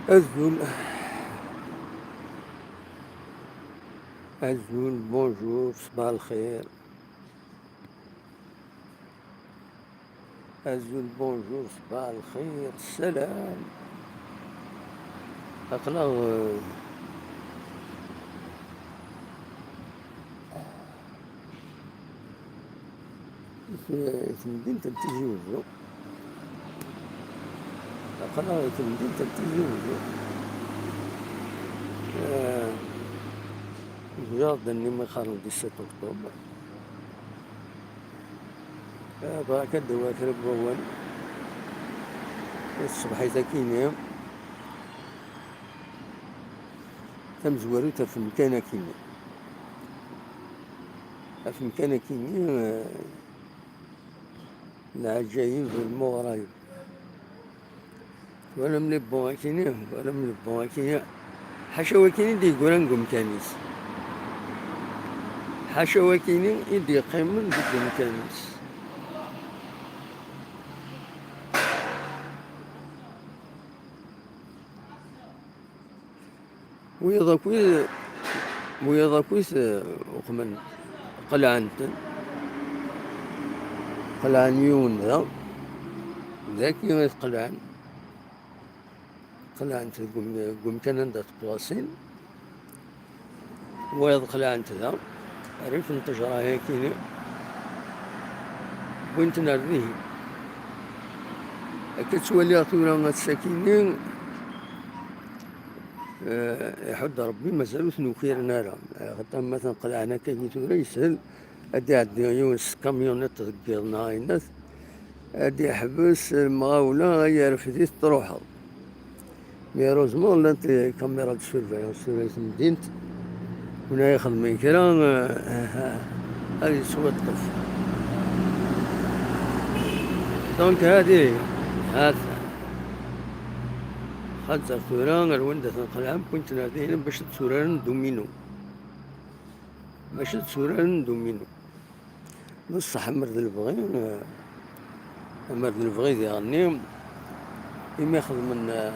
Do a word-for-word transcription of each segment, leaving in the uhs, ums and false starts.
Azul. Azul, bonjour, ṣbaḥ lxir. Azul, bonjour, ṣbaḥ lxir, ssalam. Aql-aɣ, eh, i t-, i temdint n Tizi Wezzu. Aql-aɣ i temdint n Tizi Wezzu. Eh, deg jardin-nni mi qqaren dix-sept octobre. Eh, bɣiɣ ad d-awiɣ kra n wawal i tṣebḥit akini tamezwarut ɣef umkan akini. Ɣef umkan akini, eh, lɛaǧayeb d lmuɣrayeb. Twalam les bons akini, twalam les bons akini. Ḥaca wakini i d-yeggran deg umkan-is. Ḥaca wakini i d-yeqqimen deg umkan-is. Wiyaḍ akk, wiyaḍ akk, eh, uqmen, qelɛen-ten. Qelɛen yiwen da, dagi i t-qelɛen. Qelɛen-t deg um-, deg umkan anda tewwasin. Wiyaḍ qelɛen-t da, rrif n ttejra-yakini, wwin-ten ar dihin. Akka ttwaliɣ tura ass-akini, eh, iḥudd Rebbi, mazal ur ten-ukiren ara. Axaṭer ma ten-qelɛen akkagi tura, yeshel ad d-iɛeddi yiwen s tkamyuniṭ deg yiḍ neɣ ayenat, ad d-iḥbes lemɣawla, ay arfed-it truḥeḍ. Mais heureusement, llant les caméras de surveillance tura i temdint, win ara ixedmen kra, eh, eh, ad yettwaṭṭef. Donc, hadi, hata. Xaṭer tura, ar wanda ten-qelɛen, wwin-ten ar dihin bac ad tturaren domino. Bac ad tturaren domino. Bṣeḥ, amer d lebɣi, eh, amer d lebɣi diɣenni, imi xedmen, eh,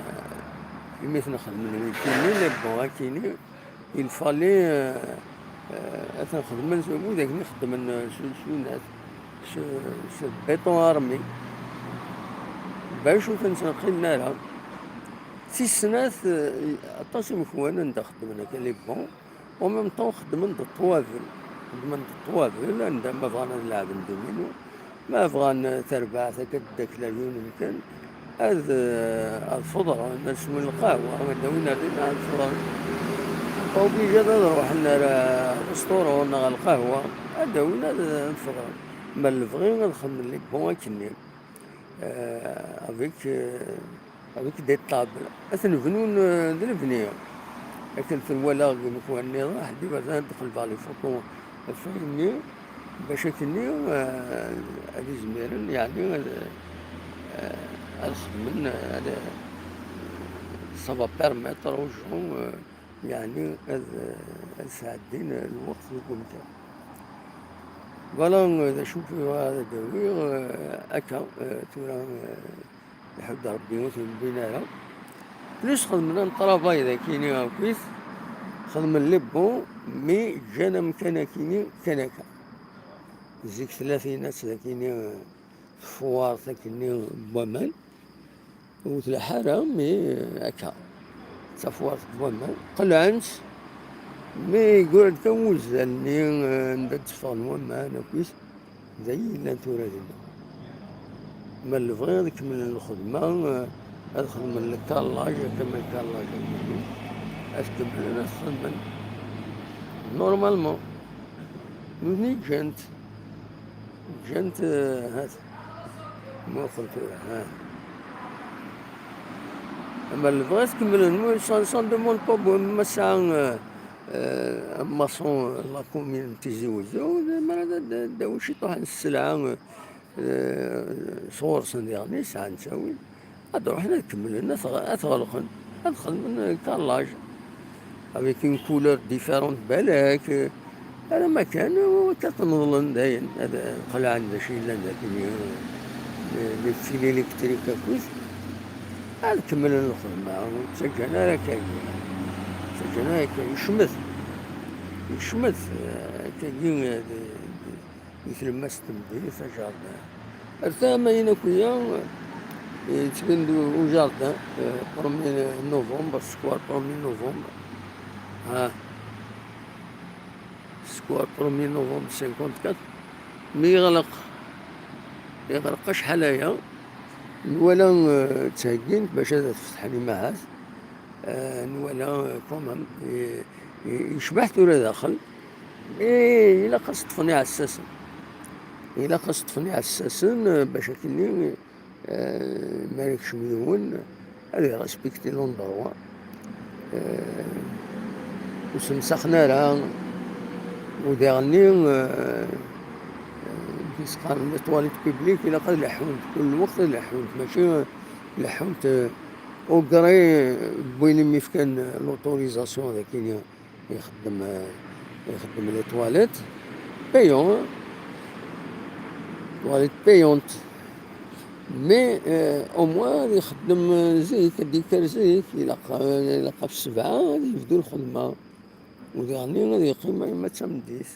imi ten-xedmen wikini, les bons akini, il fallait, eh, eh, ad ten-xedmen s wid akken i xeddmen, eh, s, s winat, s, s béton armé, bac ur ten-ttneqqilen ara. Tis snat, eh, aṭas imekwan anda xeddmen akka les bons, en même temps, xeddmen-d ṭṭwabel. Xeddmen-d ṭṭwabel, anda ma bɣan ad leɛben domino, ma bɣan tarbaɛt akka d-ddakla yiwen umkan, ad, eh, ad feḍren, ad swen lqahwa, ad d-awin ar din, ad feḍren. Pas obligé ad ruḥen ar, eh, restaurant neɣ ɣer lqahwa, ad d-awin, ad, ad feḍren. Ma lebɣi ad xedmen les bons akkenni. Eh, avec, eh, avec des tables. Ad ten-bnun, eh, d lebni. Akken ten-walaɣ deg umekwan-nniḍen, ḥedd iberdan ad d-qelbeɣ les photos ɣef wayen-nni, bac akkenni, eh, ad izmiren, yeɛni, ad, eh, ad xedmen, ad, ça va permettre aux gens, eh, yeɛni ad, ad sɛeddin lweqt deg umkan. Voilà, eh, d acu i bɣiɣ ad d-awiɣ, eh, akka, eh, tura, eh, Iḥudd Ṛebbi ur ten-wwin ara. Plus xedmen un travail dagini akkit, xedmen les bons, mi ǧǧan amkan akini kan akka. Zik tella tin ass dagini tefwart akini n waman, ur tleḥḥ ara, mi akka, d tafwart n waman, qelɛen-tt, mi yeggura-d kan wuzzal-nni, eh, anda d-tteffɣen waman akkit. D ayen yellan tura dinna. Ma lebɣi ad kemmlen lxedma, eh, ad xedmen le carrelage, akka ma le carrelage ad kemmlen, ad kemmlen, ad xedmen. Normalement, nutni ǧǧan-t, ǧǧan-t, eh, hat, muqel tura, ha. Ama lebɣi ad kemmlen, ça, ça ne demande pas beaucoup, ma sɛan, eh, eh, un maçon, la commune n Tizi Wezzu, zemren ad d-, d-, d-awin ciṭuḥ n sselɛa, eh, sɣur-sen diɣen, sɛan ttawil. Ad ruḥen ad kemmlen, ad t-, ad t-ɣelqen, ad xedmen, eh, carrelage. Avec une couleur différente, balak, eh, alamma kan, eh, akka ad t-neḍlen dayen, ad, eh, qelɛen d acu yellan d akken, eh, les fils électriques akkit. Ad kemmlen lxedma, ur ttaǧǧan ara akkagi. Ur ttaǧǧan ara akkagi. Yecmet. Yecmet, eh, akkagi, eh, di, di, di tlemmast n Bgayet, ajardin. Ar tama-in akk-ya, eh, yettbin-d ujardin, eh, premier novembre, skwar premier novembre. Ha. Skwar premier novembre cinquante-quatre. Mi yeɣleq, yeɣleq acḥal aya, nwala, eh, ttheggin-t bac ad t-fetḥen imahat. Eh, nwala, eh, quand même, eh, eh, yecbeḥ tura daxel. Mais ilaq ad s-ṭṭfen iɛessasen. Ilaq ad s-ṭṭfen iɛessasen, eh, bac akken-nni, eh, mi ara yekcem yiwen, ad irespikti l'endroit. Eh, ur semsaxen ara, u diɣenni, eh, eh, amek i s-qqaren, les toilettes publiques, ilaq ad leḥḥunt, kul lweqt ad leḥḥunt, mačči leḥḥunt, eh, au gré n win i m-ifkan l'autorisation d akken ixeddem, eh, ixeddem les toilettes payant, toilettes payantes. Mais, euh, au moins, ad ixeddem, euh, zik, ad d-yekker zik, ilaq, euh, ilaq ɣef ssebɛa ad yebdu lxedma. U diɣenni ad yeqqim arma d tameddit.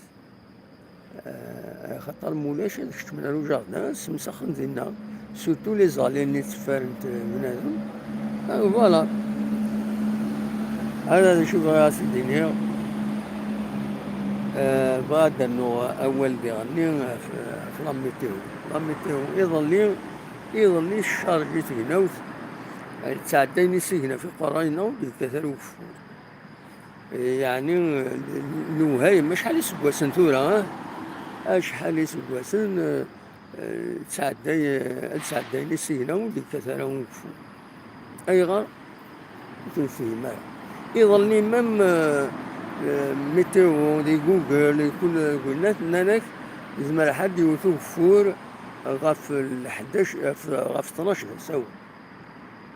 Euh, axaṭer ma ulac ad kecmen ar ujardin, semsaxen dinna. Surtout les allées-nni tteffarent, euh, bnadem. Euh, voilà. Hada d acu bɣiɣ ad s-d-iniɣ. Euh, bɣiɣ ad d-rnuɣ awal diɣenni ɣef, ɣef la météo. La météo, iḍelli, iḍelli tcerreg tegnawt, eh, ttɛeddayen isigna f iqerray-nneɣ, ur d-yekkat ara ugeffur. Eh, yeɛni, eh, lewhayem, acḥal iseggasen tura, ah? Acḥal iseggasen, eh, eh, ttɛedday-, eh, ad ttɛeddayen isigna, ur d-yekkat ara ugeffur. Ayɣer? Ur t-nefhim ara. Iḍelli même, euh, euh, météo, di Google, di kul, kul nnan-ak, yezmer ḥedd yewwet ugeffur ɣef lḥdac, ɣef, ɣef tnac, sawa.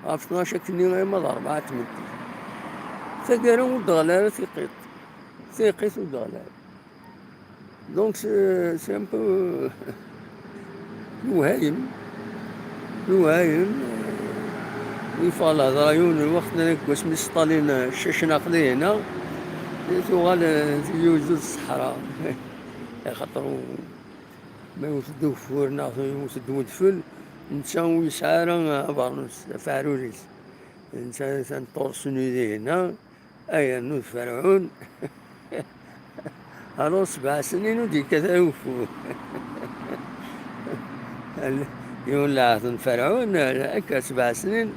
Ɣef tnac akkenni arma d rebɛa n tmeddit. Taggara ur d-ɣli ara tiqiṭ. Tiqiṭ ur d-ɣli ara. Donc, c'est, c'est un peu, euh, lewhayem. Lewhayem, euh, yeffeɣ lehḍra yiwen n lweqt, nnan-ak deg wasmi Stalin, euh, ccacen aqli hina, tuɣal, euh, tiyuzu d ṣṣeḥra. Axaṭer u-, ma yewwet-d ugeffur neɣ yewwet-d wedfel, netta ur yesɛi ara abernus, afeɛrur-is. Netta atan torse-nni di hina, ay rnu d Ferɛun. Alors, sebɛa snin ur d-yekkat ara ugeffur. Yiwen lɛehd n Ferɛun, akka sebɛa snin,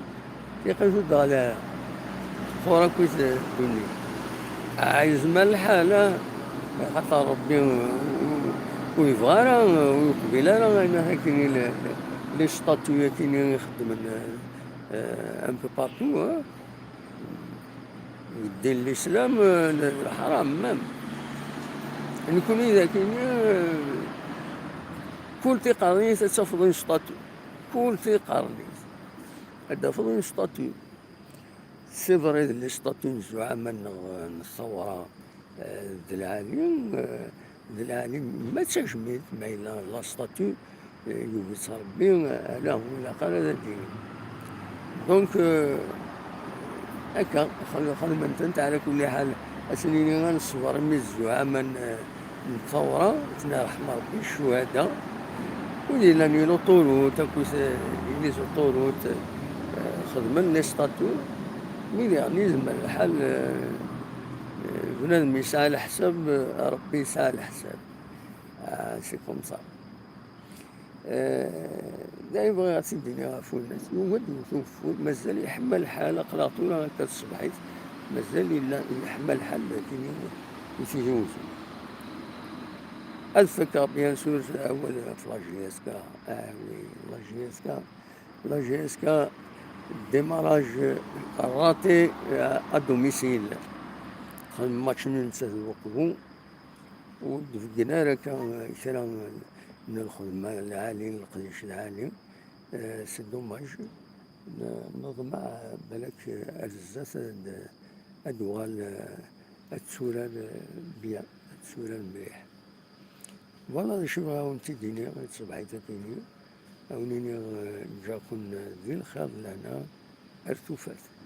tiqiṭ ur d-teɣli ara. Tfuṛ akkit ddunit. Ah, yezmer lḥal, ah, xaṭer Ṛebbi ur, ur yebɣi ara, ur yeqbil ara ayen akken i le-, les statues akkin i ixeddmen, euh, un peu partout, hein. Deg ddin n l'islam, eh, lḥaram, même. Nekni dagi, eh, kul tiqernit ad tafeḍ une statue. Kul tiqernit ad tafeḍ une statue. C'est vrai, d les statues n zzuɛama-nneɣ, eh, n thawra, eh, d lɛali, eh, d lɛali, ma d tajmilt, ma yella la statue, eh, yugi-tt Rebbi, eh, ala, ur ilaq ara ad d-yini. Donc, eh, akka, xed-, xedmen-tent, ɛla kulli ḥal, ad sen-nini ad neṣber imi d zzuɛama n, eh, n thawra, ad ten-irḥem Rebbi, ccuhada, wid yellan i l'autoroute, akkit, eh, les autoroutes, eh, xedmen les statues, mi diɣen yezmer lḥal, eh, eh, bnadem yesɛa leḥsab, eh, Rebbi yesɛa leḥsab. Ah, c'est comme ça. Eh, d ayen bɣiɣ ad tt-id-iniɣ ɣef winna. Yugi ad yewwet ugeffur, mazal yeḥma lḥal, aql-aɣ tura akka tṣebḥit, mazal yella yeḥma lḥal, lakin i Tizi Uzzu. Ad fakkeɣ, bien sûr, awal ɣef la J S K. Ah oui, la J S K. La J S K, démarrage raté, euh, à domicile. Xedmen match nul nettat d Uqbu. Ur d-beggin ara akka kra n lxedma lɛali, leqdic lɛali. Euh, c'est dommage. N-, neḍmeɛ balak ar zdat ad, ad d-tuɣal, euh, ad tetturar, euh, bien, ad tetturar mliḥ. Voilà d acu bɣiɣ ad wen-tt-id-iniɣ i tṣebḥit-agi-nni. Ad wen-iniɣ, eh, ǧǧaɣ-ken di lxir d lehna. ar tufat.